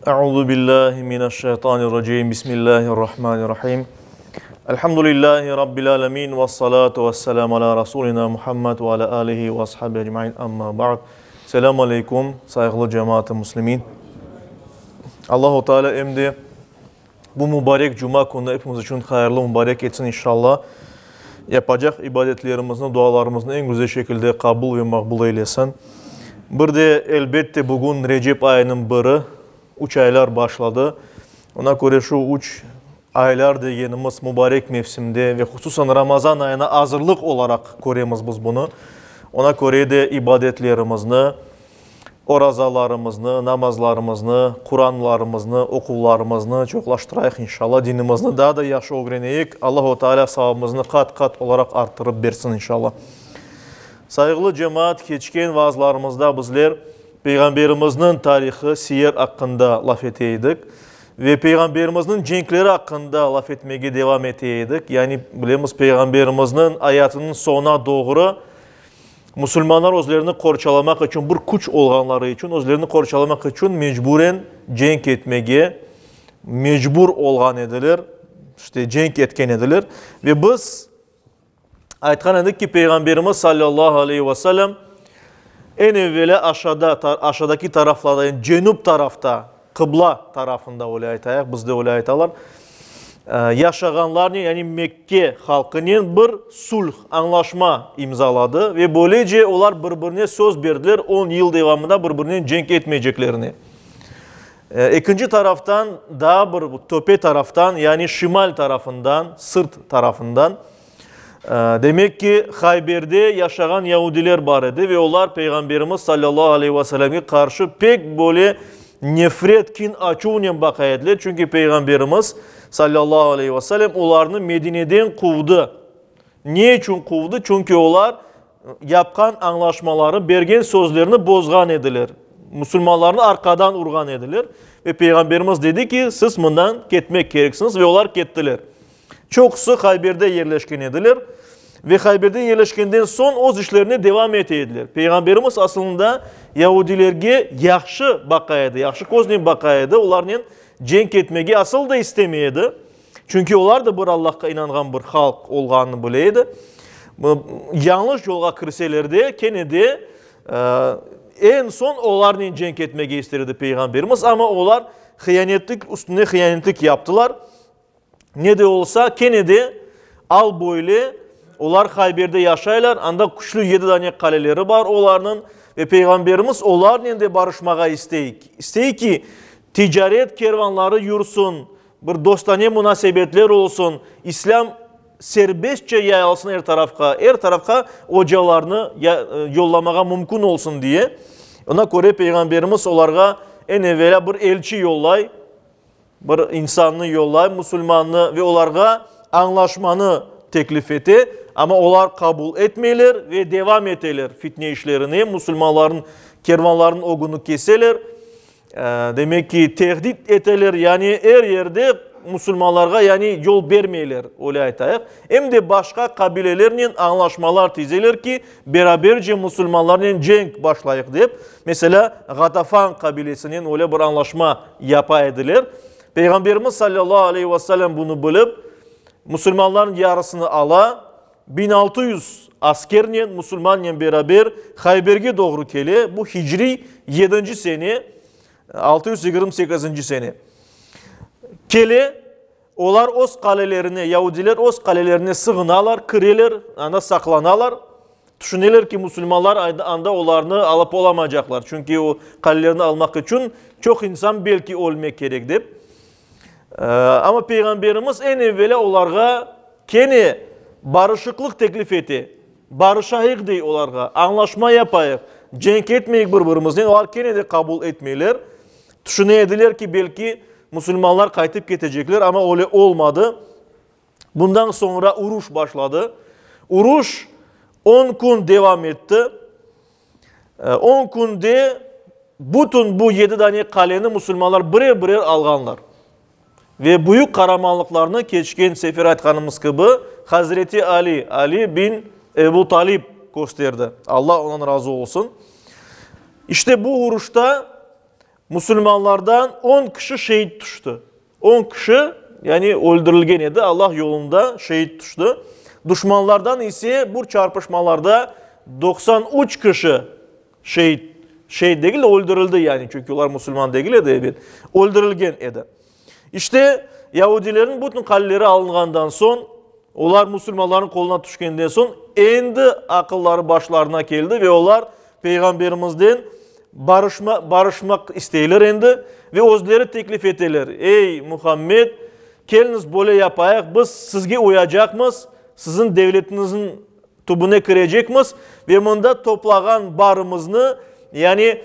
Euzu billahi mineşşeytanirracim. Bismillahirrahmanirrahim. Elhamdülillahi rabbil alamin ve salatu vesselamu ala rasulina Muhammed ve ala alihi ve ashabihi ecmaîn. Amma ba'd. Selamu aleykum, sayğılı cemaat-ı muslimin. Allahu Teala em de bu mübarek cuma künü epimiz içün hayırlı mübarek etsin inşallah. Yapacaq ibadetlerimizni, dualarımıznı eñ güzel şekilde qabul ve maqbul eylesin. Bir de, elbette, bugün Recep ayınıñ biri, üç aylar başladı. Ona köre şu üç aylar degenimiz mübarek mevsimde ve hususan Ramazan ayına azırlıq olaraq köremiz biz bunı. Ona köre de ibadetlerimizni, Orazalarımıznı, namazlarımıznı, Quranlarımıznı, oquvlarımıznı çoqlaştırayıq, inşalla, dinimizni daa da yahşı ögreneyik, Allahu Teala savabımıznı qat-qat olaraq arttırıp bersin, inşalla. Sayğılı cemaat, keçken vaazlarımızda bizler Peyğamberimizniñ tarihı, siyer aqqında laf ete edik ve Peyğamberimizniñ cenkleri aqqında laf etmege devam ete edik. Yani, bilemiz, Peyğamberimizniñ ayatınıñ soñuna doğru Musulmanlar özlerini qorçalamaq içün, bir küç olğanları içün, özlerini qorçalamaq içün mecburen cenk etmege mecbur olğan ediler, işte cenk etken ediler. Ve biz aytqan edik ki, Peyğamberimiz sallallahu aleyhi ve sellem eñ evelâ aşağıda, aşağıdaki taraflarda, yani cenüp tarafta, qıbla tarafında öyle aytayıq, bizde öyle aytalar, yaşağanlarnen, yani Mekke halqınen bir sulh, añlaşma imzaladı ve böylece olar bir-birine söz berdiler, on yıl devamında bir-birinen cenk etmeyceklerine. Ekinci taraftan, daa bir töpe taraftan, yani şimal tarafından, sırt tarafından, demek ki, Hayberde yaşağan yaudiler bar edi ve olar Peyğamberimiz salâllahu aleyhi ve selâmge qarşı pek böyle nefret, kin, açuvnen baqa ediler, çünki Peyğamberimiz salâllahu aleyhi ve selâm olarnı Medineden quvdı. Ne içün quvdı? Çünki olar yapqan añlaşmaları, bergen sözlerini bozğan ediler, musulmanlarnı arqadan urğan ediler ve Peyğamberimiz dedi ki, siz mından ketmek kereksiñiz ve olar kettiler. Çoqusı Hayberde yerleşken ediler ve Hayberde yerleşkenden soñ öz işlerine devam ete ediler. Peyğamberimiz asılında yaudilerge yahşı baqa edi, yahşı köznen baqa edi, olarnen cenk etmege asıl da istemey edi. Çünki olar da bir Allahqa inanğan bir halq olğanını bile edi. Yañlış yolğa kirseler de, kene de eñ soñ olarnen cenk etmege ister edi Peyğamberimiz, amma olar hıyanetlik üstüne hıyanetlik yaptılar. Ne de olsa, kene de al böyle, olar Hayberde yaşaylar, anda küçlü yedi dane qaleleri bar olarnıñ, ve Peyğamberimiz olarnen de barışmağa istey. İstey ki, ticaret kervanları yürsin, bir dostane munasebetler olsun, İslâm serbestçe yayılsın er tarafqa, er tarafqa ocalarnı yollamağa mümkün olsun diye. Ona köre Peyğamberimiz olarğa eñ evelâ bir elçi yollay, Bir insannı yollay, musulmannı, ve olarğa añlaşmanı teklif ete, amma olar qabul etmeyler ve devam eteler fitne işlerine, musulmanlarnıñ kervanlarınıñ ögüni keseler, demek ki, tehdit eteler, yani er yerde musulmanlarğa yani yol bermeyler, öyle aytayıq. Em de başqa qabilelernen añlaşmalar tizeler ki, beraberce musulmanlarnen cenk başlayıq dep. Meselâ, Ğatafan qabilesinen öyle bir añlaşma yapa ediler. Peyğamberimiz salâllahu aleyhi ve sellem bunı bilip, musulmanlarnıñ yarısını ala, 1600 askernen, musulmannen beraber Hayberge doğru kele. Bu hicriy yedinci sene, 628-nci sene. Kele, olar öz qalelerine, yaudiler öz qalelerine sığınalar, kireler, anda saqlanalar. Tüşüneler ki, musulmanlar anda olarnı alıp olamaycaqlar, çünki o qalelerni almaq içün çoq insan belki ölmek kerek dep. Amma Peyğamberimiz eñ evelâ olarğa kene barışıqlıq teklif ete. Barışayıq, dey olarğa, añlaşma yapayıq, cenk etmeyik bir-birimiznen. Olar kene de qabul etmeyler. Tüşüne ediler ki, belki musulmanlar qaytıp ketecekler, amma öyle olmadı. Bundan soñra uruş başladı. Uruş on kün devam etti. On künde bütün bu yedi dane qaleni musulmanlar birer-birer alğanlar. Ve büyük qaramanlıqlarnı keçken sefer aytqanımız kibi, Hazreti Ali, Ali bin Ebu Talib kösterdi. Allah ondan razı olsun. İşte bu uruşta. Musulmanlardan on kişi şeit tüşti. On kişi, yani öldürilgen edi, Allah yolunda şeit tüşti. Duşmanlardan ise bu çarpışmalarda 93 kişi şeit, şeit degil de öldürildi, yani, çünki olar musulman degil edi, ebet, öldürilgen edi. İşte, yaudilerniñ bütün qaleleri alınğandan soñ, olar musulmanlarnıñ qoluna tüşkenden soñ, endi aqılları başlarına keldi ve olar Peyğamberimizden barışma, barışmaq isteyler endi ve özleri teklif eteler, Ey, Muhammed, keliñiz böyle yapayıq, biz sizge uyacaqmız, siziñ devletiñizniñ tübüne kirecekmiz ve mında toplağan barımıznı, yani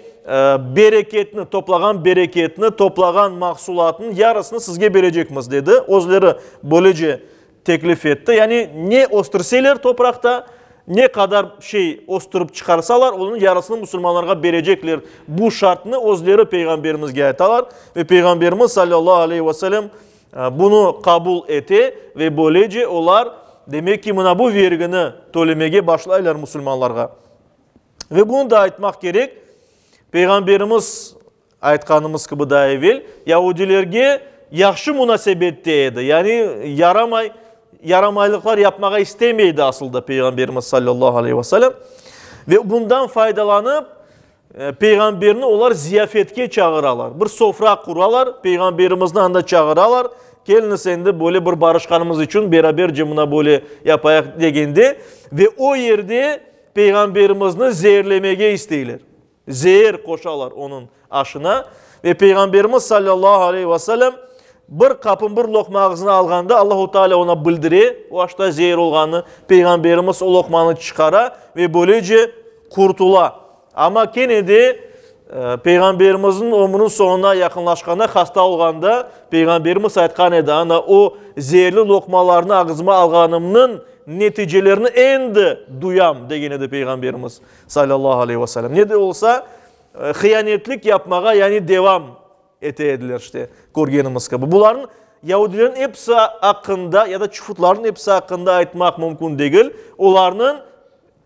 bereketni, toplağan bereketni, toplağan mahsulatnıñ yarısını sizge berecekmiz, dedi. Özleri böylece teklif etti. Yani ne östürseler topraqta, ne qadar şey östürip çıqarsalar, onıñ yarısını musulmanlarğa berecekler. Bu şartnı özleri Peyğamberimizge aytalar ve Peyğamberimiz salâllahu aleyhi ve sellem Bunı qabul ete ve böylece olar, demek ki, mına bu vergini tölemege başlaylar musulmanlarğa. Ve bunı da aytmaq kerek, Peyğamberimiz, aytqanımız kibi daa evel, yaudilerge yahşı munasebette edi, yani yaramay, yaramaylıqlar yapmağa istemeydi asılda Peyğamberimiz sallallahu aleyhi ve sellem. Ve bundan faydalanıp, Peyğamberni olar ziyafetke çağıralar. Bir sofra quralar, Peyğamberimizni anda çağıralar. Keliñiz endi böyle bir barışqanımız içün beraberce mına böyle yapayıq degende ve o yerde Peyğamberimizni zeerlemege isteyler. Zeer qoşalar onıñ aşına ve Peyğamberimiz sallallahu aleyhi ve sellem bir qapım bir loqma ağzına alğanda Allahu Teala ona bildire o aşta zeer olğanını. Peyğamberimiz o loqmanı çıqara ve böylece qurtula. Amma kene de Peyğamberimizniñ ömrüniñ soñuna yaqınlaşqanda, hasta olğanda, Peyğamberimiz aytqan edi, Ana, o zeerli loqmalarnı ağzıma alğanımnıñ neticelerini endi duyam, degen edi Peyğamberimiz, salâllahu aleyhi ve sellem. Ne de olsa, hıyanetlik yapmağa, yani devam ete ediler, işte, körgenimiz kibi. Bularnıñ, yaudilerniñ episi aqqında ya da çufutlarnıñ episi aqqında aytmaq mümkün degil. Olarnıñ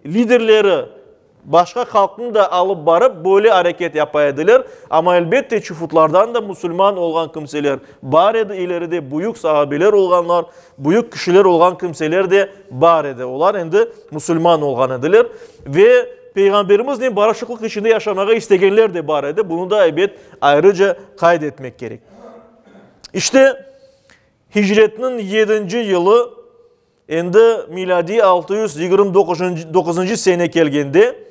Liderleri başqa halqnı da alıp barıp böyle areket yapa ediler, amma elbette çufutlardan da musulman olğan kimseler bar edi, ileride büyük sahabeler olğanlar, büyük kişiler olğan kimseler de bar edi, olar endi musulman olğan ediler ve Peyğamberimiznen barışıqlıq içinde yaşamağa istegenler de bar edi, bunı da ebet ayrıca qayd etmek kerek. İşte, hicretniñ yedinci yılı. Endi milâdiy 629 sene kelgende,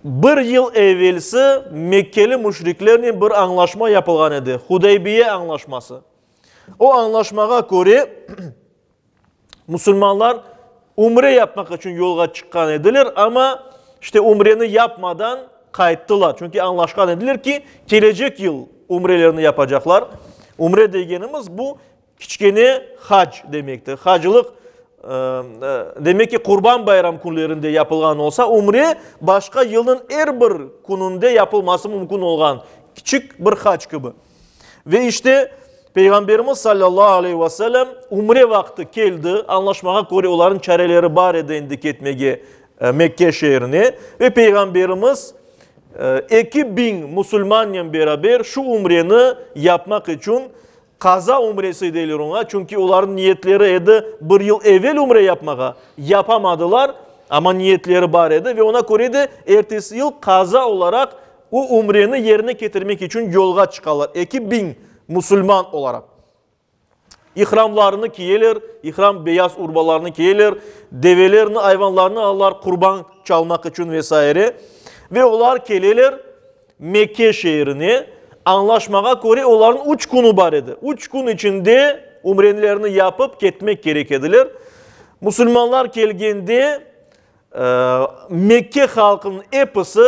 bir yıl evelsi mekkeli müşriklernen bir añlaşma yapılğan edi, Hudaybiye añlaşması. O añlaşmağa köre, musulmanlar ümre yapmaq içün yolğa çıqqan ediler, amma işte ümreni yapmadan qayttılar. Çünki añlaşqan ediler ki, kelecek yıl ümrelerini yapacaqlar. Ümre degenimiz bu Kiçkene hac demektir. Hacılıq, demek ki, Qurban bayram künlerinde yapılğan olsa, ümre başqa yılnıñ er bir kününde yapılması mümkün olğan kiçik bir hac kibi. Ve işte, Peyğamberimiz sallallahu aleyhi ve sellem ümre vaqtı keldi, añlaşmağa köre olarnıñ çareleri bar edi endi ketmege Mekke şeerine ve Peyğamberimiz 2000 musulmannen beraber şu ümreni yapmaq içün Qaza ümresi deyler oña, çünki olarnıñ niyetleri edi bir yıl evel ümre yapmağa, yapamadılar, amma niyetleri bar edi ve oña köre de ertesi yıl qaza olaraq o ümreni yerine ketirmek içün yolğa çıqalar, 2000 musulman olaraq. İhramlarını kiyeler, ihram beyaz urbalarını kiyeler, develerni, ayvanlarnı alalar qurban çalmaq içün ve saire. Ve olar keleler. Mekke şeerine, añlaşmağa köre olarnıñ üç künü bar edi. Üç kün içinde ümrenlerini yapıp ketmek kerek ediler. Musulmanlar kelgende Mekke halqınıñ episi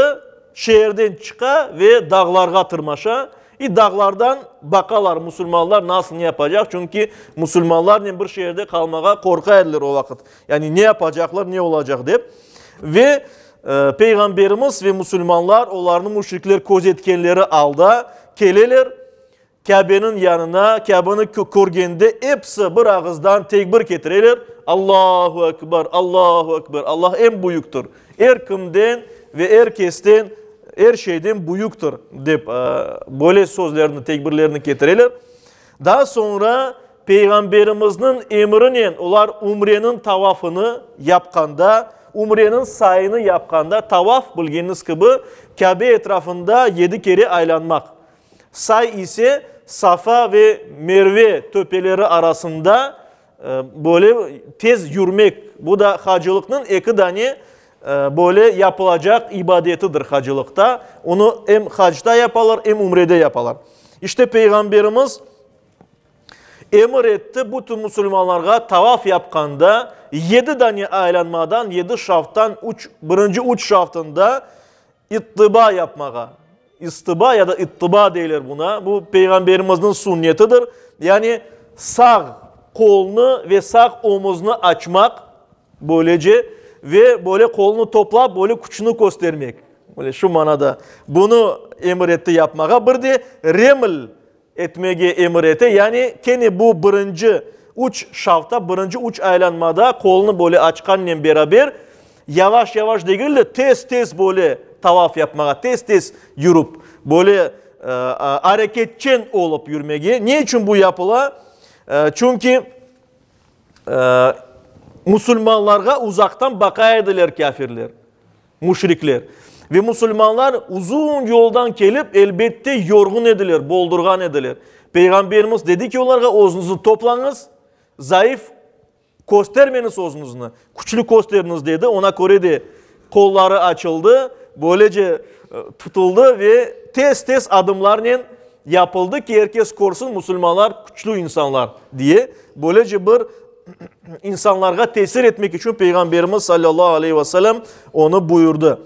şeerden çıqa ve dağlarğa tırmaşa. İ dağlardan baqalar musulmanlar nasıl ne yapacaq, çünki musulmanlarnen bir şeerde qalmağa qorqa ediler o vaqıt. Yani ne yapacaqlar, ne olacaq dep. Ve Peyğamberimiz ve musulmanlar olarnı müşrikler közetkenleri alda keleler Kâbeniñ yanına, Kâbeni körgende episi bir ağızdan tekbir ketireler, Allahu Ekber, Allahu Ekber, Allah eñ büyüktir, er kimden ve er kesten. er şeyden büyüktir, dep böyle sözlerni, tekbirlerni ketireler. Daa soñra Peyğamberimizniñ emrinen olar ümreniñ tavafını yapqanda, ümreniñ sayını yapqanda, tavaf, bilgeniñiz kibi, Kâbe etrafında yedi kere aylanmaq, say ise Safa ve Merve töpeleri arasında böyle tez yürmek, bu da hacılıqnıñ eki dane böyle yapılacaq ibadetidir hacılıqta. Onı em hacda yapalar, em ümrede yapalar. İşte Peyğamberimiz emir etti bütün musulmanlarğa tavaf yapqanda yedi dane aylanmadan, yedi şafttan üç, birinci üç şaftında ittiba yapmağa. İstiba ya da ittiba deyler buna. Bu Peyğamberimizniñ sünnetidir. Yani sağ qolnı ve sağ omuznı açmaq, böylece, ve böyle qolnı toplap, böyle küçüni köstermek. Böyle şu manada. Bunı emir etti yapmağa. Bir de reml etmege emir ete. Yani kene bu birinci üç şavta, birinci üç aylanmada qolnı böyle açqannen beraber yavaş-yavaş degil de, tez-tez böyle tavaf yapmağa, tez-tez yürip, böyle areketçen olıp yürmege. Ne içün bu yapıla? Çünki musulmanlarğa uzaqtan baqa ediler kâfirler. Müşrikler ve musulmanlar uzun yoldan kelip, elbette, yorğun ediler, boldurğan ediler. Peyğamberimiz dedi ki olarğa, Özüñizni toplañız, zayıf köstermeñiz özüñizni, küçlü kösteriñiz, dedi. Ona köre de qolları açıldı, böylece tutuldı ve tez-tez adımlarnen yapıldı ki, er kes körsün, musulmanlar küçlü insanlar, diye. Böylece bir insanlarğa tesir etmek içün Peyğamberimiz sallallahu aleyhi ve sellem onı buyurdı.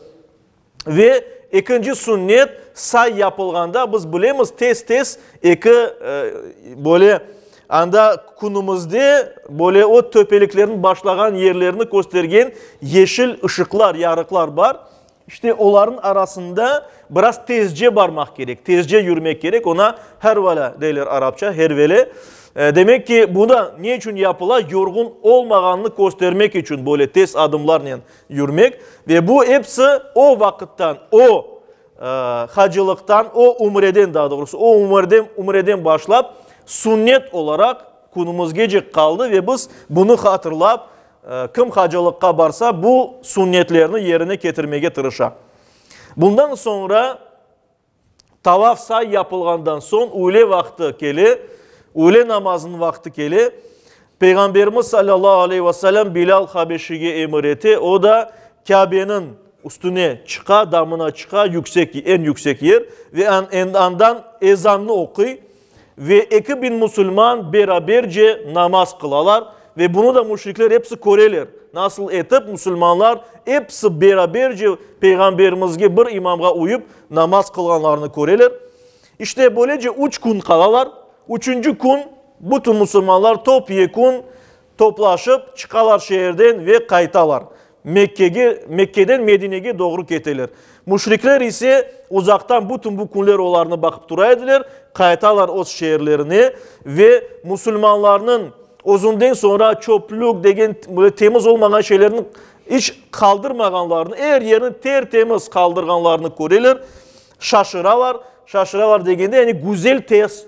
Ve ekinci sünnet, say yapılğanda, biz bilemiz, tez-tez eki böyle anda künümizde böyle o töpeliklerniñ başlağan yerlerini köstergen yeşil ışıqlar, yarıqlar bar. İşte olarnıñ arasında biraz tezce barmaq kerek, tezce yürmek kerek, oña hervala deyler arapça, hervele. Demek ki, bu da ne içün yapıla? Yorğun olmağanını köstermek içün böyle tez adımlarnen yürmek. Ve bu episi o vaqıttan, o hacılıqtan, o ümreden daa doğrusı, o ümreden başlap sünnet olaraq künümizgece qaldı ve biz bunı hatırlap, Kim hacılıqqa barsa, bu sünnetlerni yerine ketirmege tırışa. Bundan soñra, tavaf say yapılğandan soñ, üyle vaqtı kele, üyle namazınıñ vaqtı kele. Peyğamberimiz salâllahu aleyhi ve selâm Bilâl Habeşige emir ete, o da Kâbeniñ üstüne çıqa, damına çıqa, yüksek, eñ yüksek yer, ve andan ezannı oquy. Ve 2000 musulman beraberce namaz qılalar, ve bunı da müşrikler episi köreler, nasıl etip musulmanlar episi beraberce Peyğamberimizge bir imamğa uyıp namaz qılğanlarını köreler. İşte böylece üç kün qalalar. Üçünci kün bütün musulmanlar topyekün Toplaşıp, çıqalar şeerden ve qaytalar. Mekkege, Mekkeden Medinege doğru keteler. Müşrikler ise uzaqtan bütün bu künler olarnı baqıp tura ediler, qaytalar öz şeerlerine ve musulmanlarnıñ özünden soñra çöplük degen böyle temiz olmağan şeylerni iç qaldırmağanlarını, er yerni ter-temiz qaldırğanlarını köreler, şaşıralar. Şaşıralar degende, yani güzel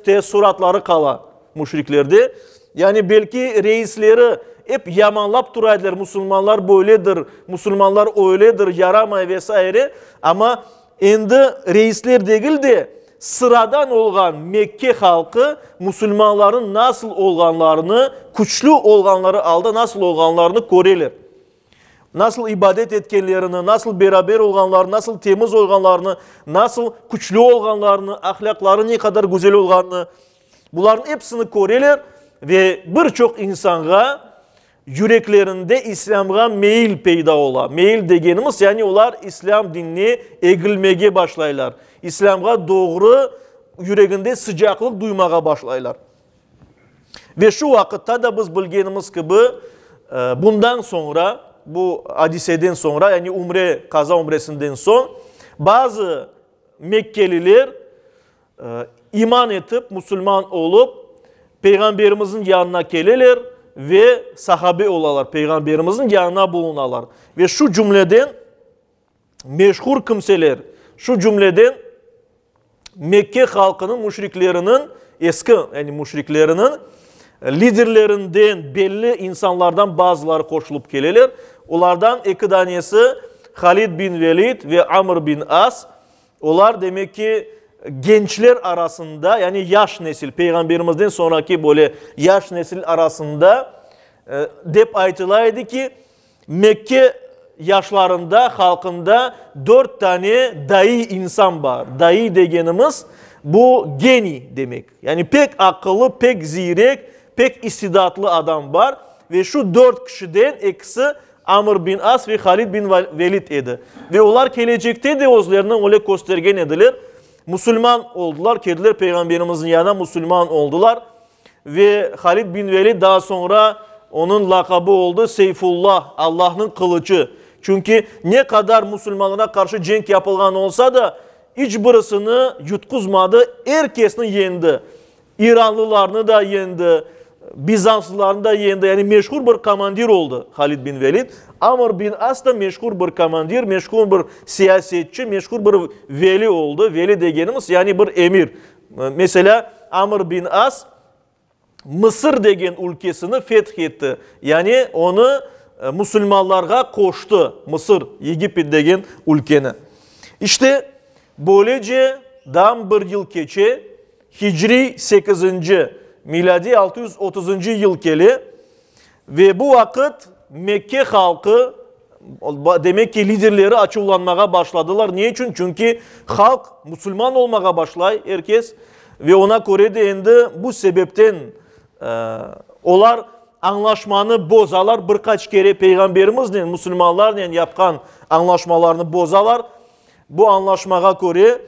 teessuratları qala. Müşriklerde, yani belki reisleri ep yamanlap tura ediler, musulmanlar böyledir, musulmanlar öyledir, yaramay ve saire, amma endi reisler degil de, sıradan olğan Mekke halqı musulmanların nasıl olğanlarını, küçlü olğanları alda nasıl olğanlarını köreler. Nasıl ibadet etkenlerini, nasıl beraber olğanlarını, nasıl temiz olğanlarını, nasıl küçlü olğanlarını, ahlâqları ne qadar güzel olğanını, Bularnıñ episini köreler ve bir çoq insanğa yüreklerinde İslâmğa meyil peyda ola. Meyil degenimiz, yani olar İslâm dinine egilmege başlaylar, İslâmğa doğru yüreginde sıcaqlıq duymağa başlaylar. Ve şu vaqıtta da biz bilgenimiz kibi, bundan soñra, bu adiseden soñra, yani ümre, qaza ümresinden soñ, bazı mekkeliler İman etip, musulman olıp, Peyğamberimizniñ yanına keleler ve sahabe olalar, Peyğamberimizniñ yanına bulunalar. Ve şu cümleden meşhur kimseler, Şu cümleden Mekke halqınıñ müşrikleriniñ, eski, yani müşrikleriniñ liderlerinden belli insanlardan bazıları qoşulıp keleler. Olardan eki danesi Halid bin Velid ve Amr bin As. Olar, demek ki, gençler arasında, yani yaş nesil, Peyğamberimizden soñraki böyle yaş nesil arasında dep aytıla edi ki, Mekke yaşlarında, halqında dört tane daiy insan bar. Daiy degenimiz, bu geniy demek. Yani pek aqıllı, pek ziyrek, pek istidatlı adam bar. Ve şu dört kişiden ekisi Amr bin As ve Halid bin Velid edi. Ve olar kelecekte de özlerini öyle köstergen ediler. Musulman oldular, keldiler Peyğamberimizniñ yanına, musulman oldular. Ve Halid bin Velid daa soñra onıñ laqabı oldı Seyfullah, Allahnıñ qılıçı. Çünki ne qadar musulmanlara qarşı cenk yapılğan olsa da, iç birisini yutquzmadı, er kesni yeñdi. İranlılarnı da yeñdi, bizanslılarnı da yeñdi, yani meşhur bir komandir oldı Halid bin Velid. Amr bin As da meşhur bir komandir, meşhur bir siyasetçi, meşhur bir veli oldı. Veli degenimiz, yani bir emir. Meselâ, Amr bin As Mısır degen ülkesini feth etti, yani onı musulmanlarğa qoştı, Mısır, Yegipet degen ülkeni. İşte, böylece, dam bir yıl keçe, hicriy sekizinci, milâdiy 630-ncı yıl kele ve bu vaqıt Mekke halqı, demek ki, liderleri açuvlanmağa başladılar. Ne içün? Çünki halq musulman olmağa başlay, er kes, ve oña köre de endi bu sebepten olar añlaşmanı bozalar, bir qaç kere Peyğamberimiznen, musulmanlarnen yapqan añlaşmalarnı bozalar. Bu añlaşmağa köre,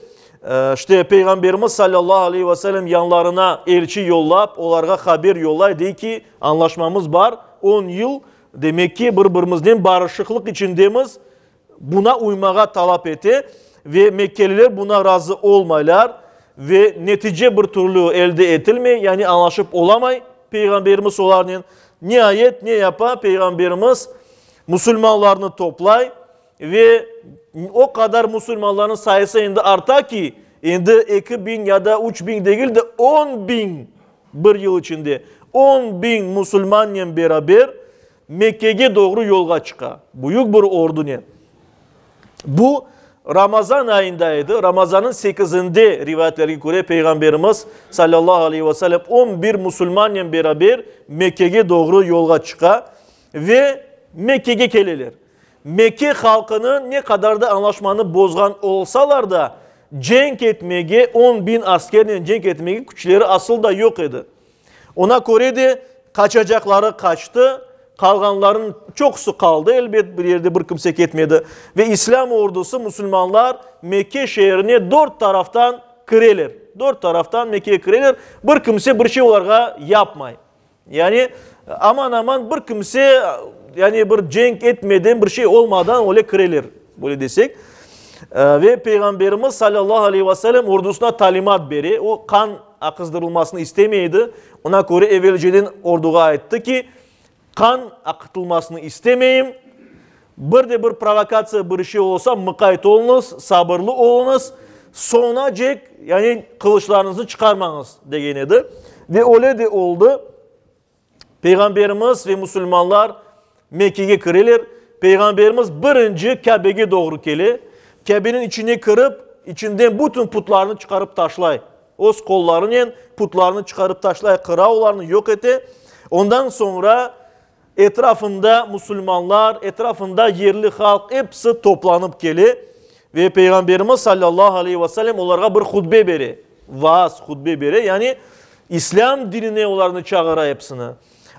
işte, Peyğamberimiz salâllahu aleyhi ve sellem yanlarına elçi yollap, olarğa haber yollay, dey ki, añlaşmamız bar, on yıl, demek ki, bir-birimiznen barışıqlıq içindemiz, buna uymağa talap ete ve mekkeliler buna razı olmaylar ve netice bir türlü elde etilmey, yani añlaşıp olamay Peyğamberimiz olarnen. Niayet, ne yapa Peyğamberimiz? Musulmanlarnı toplay. Ve o qadar musulmanlarnıñ sayısı endi arta ki, endi 2000 ya da 3000 degil de, 10.000 bir yıl içinde 10.000 musulmannen beraber Mekkege doğru yolğa çıqa, büyük bir ordunen. Bu, Ramazan ayında edi, Ramazannıñ sekizinde, rivayetlerge köre, Peyğamberimiz, salâllahu aleyhi ve sellem, on bir musulmannen beraber Mekkege doğru yolğa çıqa ve Mekkege keleler. Mekke halqını ne qadar da añlaşmanı bozğan olsalar da, cenk etmege, 10.000 askernen cenk etmege küçleri asıl da yoq edi. Oña köre de qaçacaqları qaçtı, qalğanlarınıñ çoqusı qaldı, elbet, bir yerde bir kimse ketmedi. Ve İslâm ordusı, musulmanlar Mekke şeerine dört taraftan kireler. Dört taraftan Mekkege kireler, bir kimse bir şey olarğa yapmay. Yani, aman-aman bir kimse, yani bir cenk etmeden, bir şey olmadan öyle kireler, böyle desek. Ve Peyğamberimiz salâllahu aleyhi ve sellem ordusına talimat bere, o, qan aqızdırılmasını istemey edi, ona köre evelceden orduğa ayttı ki, qan aqıtılmasını istemeyim, bir de bir provokatsiya bir şey olsa, mıqayt oluñız, sabırlı oluñız, soñunacek, yani qılıçlarıñıznı çıqarmañız, degen edi. Ve öyle de oldı. Peyğamberimiz ve musulmanlar Mekkege kireler. Peyğamberimiz birinci Kâbege doğru kele. Kâbeniñ içine kirip, içinden bütün putlarnı çıqarıp taşlay. Öz qollarınen putlarnı çıqarıp taşlay, qıra olarnı, yoq ete. Ondan soñra Etrafında musulmanlar, etrafında yerli halq episi toplanıp kele ve Peyğamberimiz salâllahu aleyhi ve sellem olarğa bir hutbe bere, vaaz, hutbe bere, yani İslâm dinine olarnı çağıra episini.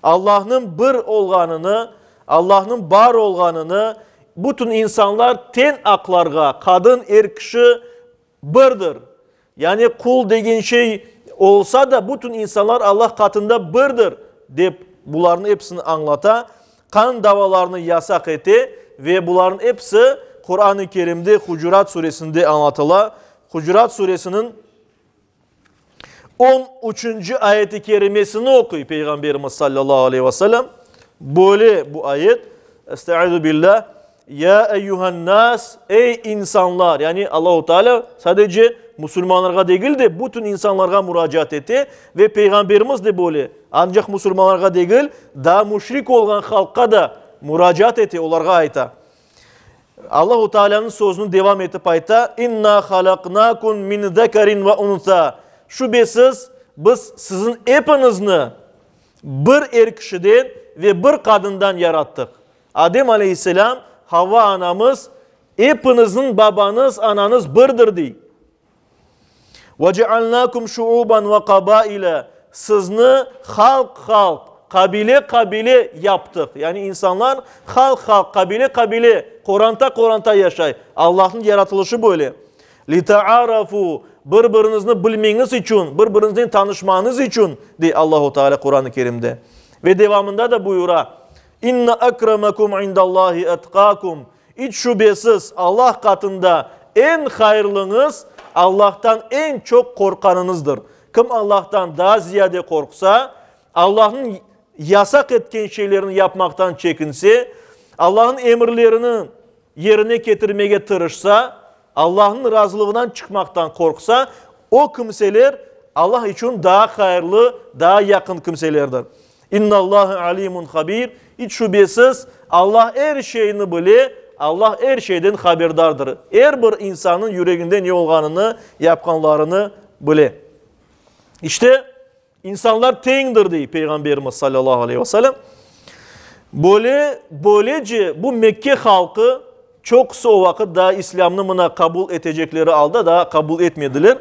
Allahnıñ bir olğanını, Allahnıñ bar olğanını, bütün insanlar teñ aqlarğa, qadın, er kişi Birdir. Yani qul degen şey olsa da, bütün insanlar Allah qatında birdir, dep bularnıñ episini añlata, qan davalarını yasaq ete ve bularnıñ episi Quran-ı Kerimde Hucurat suresinde añlatıla. Hucurat suresiniñ on üçünci ayet-i kerimesini oquy Peyğamberimiz sallallahu aleyhi ve sellem. Böyle bu ayet, Estaizu billah. Ya eyyühen-nas, ey insanlar, yani Allahu Teala sadece musulmanlarğa degil de, bütün insanlarğa muracaat ete ve Peyğamberimiz de böyle, ancaq musulmanlarğa degil, daa müşrik olğan halqqa da muracaat ete, olarğa ayta. Allahu Teala'nıñ sözüni devam etip ayta, İnna halaqnakum min zekerin ve unsa, şübesiz, biz siziñ epiñizni bir er kişiden ve bir qadından yarattıq. Adem aleyhisselâm, Havva anamız, epiñizniñ babañız, anañız birdir, dey. Ve cealnâkum şuuban ve qabaile, sizni halq-halq, qabile-qabile yaptıq. Yani insanlar halq-halq, qabile-qabile, qoranta-qoranta yaşay. Allahnıñ yaratılışı böyle. Litaarafu, bir-biriñizni bilmeñiz içün, bir-biriñiznen tanışmañız içün, dey Allahu Teala Quran-ı Kerimde. Ve devamında da buyura, İnne ekremekum indallahi etqakum, İç şübesiz, Allah qatında eñ hayırlıñız, Allahtan eñ çoq qorqqanıñızdır. Kim Allahtan daa ziyade qorqsa, Allahnıñ yasaq etken şeylerini yapmaqtan çekinse, Allahnıñ emirlerini yerine ketirmege tırışsa, Allahnıñ razılığından çıqmaqtan qorqsa, o kimseler Allah içün daa hayırlı, daa yaqın kimselerdir. İnnallâhe alîmun habîr, İç şübesiz, Allah er şeyni bile, Allah er şeyden haberdardır. Er bir insannıñ yüreginde ne olğanını, yapqanlarını bile. İşte, insanlar teñdir, dey Peyğamberimiz salâlâhu aleyhi ve sellem. Böyle, böylece bu Mekke halqı, çoqusı o vaqıt daa İslâmnı mına qabul etecekleri alda daa qabul etmediler.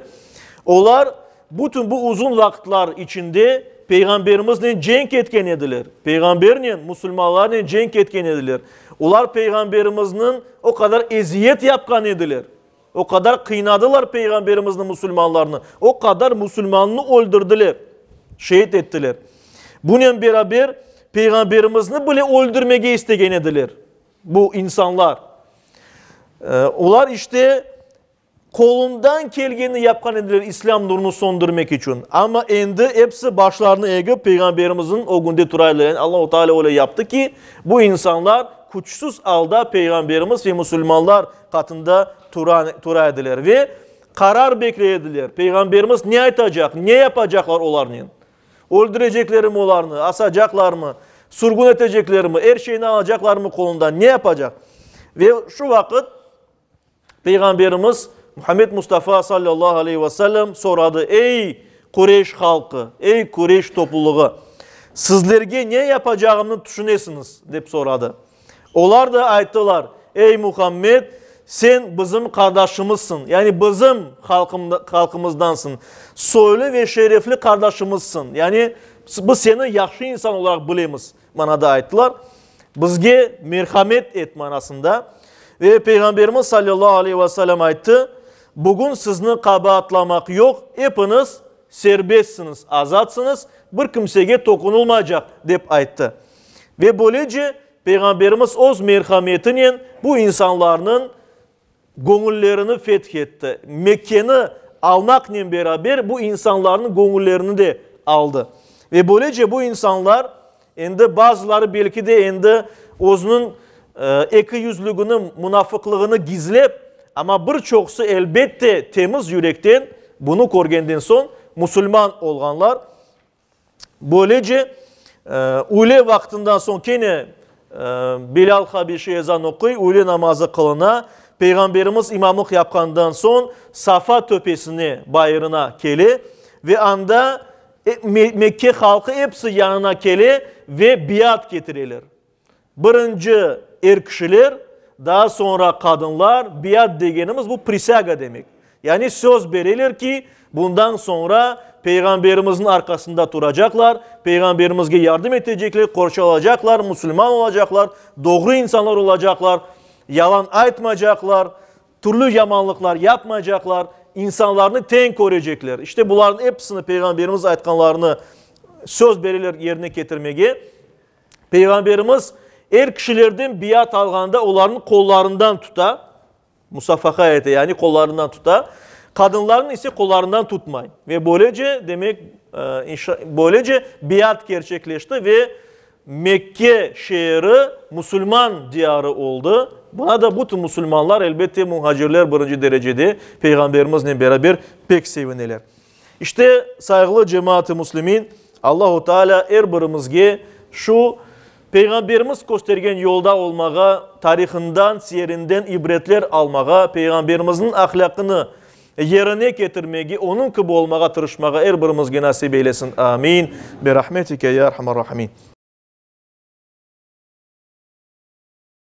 Olar Bütün bu uzun vaqıtlar içinde Peyğamberimiznen cenk etken ediler. Peyğambernen, musulmanlarnen cenk etken ediler. Olar Peyğamberimizniñ o qadar eziyet yapqan ediler. O qadar qıynadılar Peyğamberimizni, musulmanlarnı. O qadar musulmannı öldürdiler, şehit ettiler. Bunen beraber Peyğamberimizni bile öldürmege istegen ediler bu insanlar. Olar işte Qolundan kelgenini yapqan ediler İslâm nurunı söndürmek içün. Amma endi episi başlarını egip Peyğamberimizniñ ögünde tura ediler. Yani Allahu Teala öyle yaptı ki, bu insanlar küçsüz alda Peyğamberimiz ve musulmanlar qatında tura ediler ve qarar bekley ediler, Peyğamberimiz ne aytacaq, ne yapacaqlar olarnen? Öldüreceklermi olarnı, asacaqlarmı, sürgün eteceklermi, er şeyni alacaqlarmı qolundan, ne yapacaq? Ve şu vaqıt Peyğamberimiz Muhammed Mustafa sallallahu aleyhi ve sellem soradı, Ey, Qureyş halqı, ey, Qureyş toplulığı, sizlerge ne yapacağımnı tüşünesiñiz? dep soradı. Olar da ayttılar, Ey, Muhammed, sen bizim qardaşımızsıñ, yani bizim halqımızdansıñ, soylu ve şerefli qardaşımızsıñ, yani biz seni yahşı insan olaraq bilemiz, manada ayttılar. Bizge merhamet et manasında. Ve Peyğamberimiz sallallahu aleyhi ve sellem ayttı, Bugün sizni qabaatlamaq yoq, epiñiz serbestsiñiz, azatsıñız, bir kimsege toqunılmaycaq, dep ayttı. Ve böylece Peyğamberimiz öz merhametinen bu insanlarnıñ göñüllerini feth etti. Mekkeni almaqnen beraber bu insanlarnıñ göñüllerini de aldı. Ve böylece bu insanlar endi bazıları belki de endi özüniñ ekiyüzlügini, munafıqlığını gizlep, amma bir çoqusı elbette temiz yürekten bunı körgenden soñ musulman olğanlar. Böylece, üyle vaqtından soñ kene Bilâl Habeşi ezan oquy, üyle namazı qılına. Peyğamberimiz imamlıq yapqandan soñ Safa töpesine, bayırına kele ve anda Mekke halqı episi yanına kele ve biat ketireler. Birinci er kişiler, daa soñra qadınlar, biat degenimiz bu prisâga demek. Yani söz bereler ki, bundan soñra Peyğamberimizniñ arqasında turacaqlar, Peyğamberimizge yardım etecekler, qorçalacaqlar, musulman olacaqlar, doğru insanlar olacaqlar, yalan aytmacaqlar, türlü yamanlıqlar yapmaycaqlar, insanlarnı teñ körecekler. İşte bularnıñ episini Peyğamberimiz aytqanlarını söz bereler yerine ketirmege. Peyğamberimiz er kişilerden biat alğanda olarnıñ qollarından tuta, musafaha ete, yani qollarından tuta, qadınlarnıñ ise qollarından tutmay. Ve böylece, demek, böylece biat kerçekleşti ve Mekke şeeri musulman diyarı oldı. Buna da bütün musulmanlar, elbette, muhacirler birinci derecede Peyğamberimiznen beraber pek sevineler. İşte, sayğılı cemaat-ı müslimin, Allahu Teala er birimizge şu Peyğamberimiz köstergen yolda olmağa, tarihından, siyerinden ibretler almağa, Peyğamberimizniñ ahlâqını yerine ketirmege, onıñ kibi olmağa tırışmağa er birimizge nasip eylesin. Amin. Bi rahmetike ya erhamer rahimin.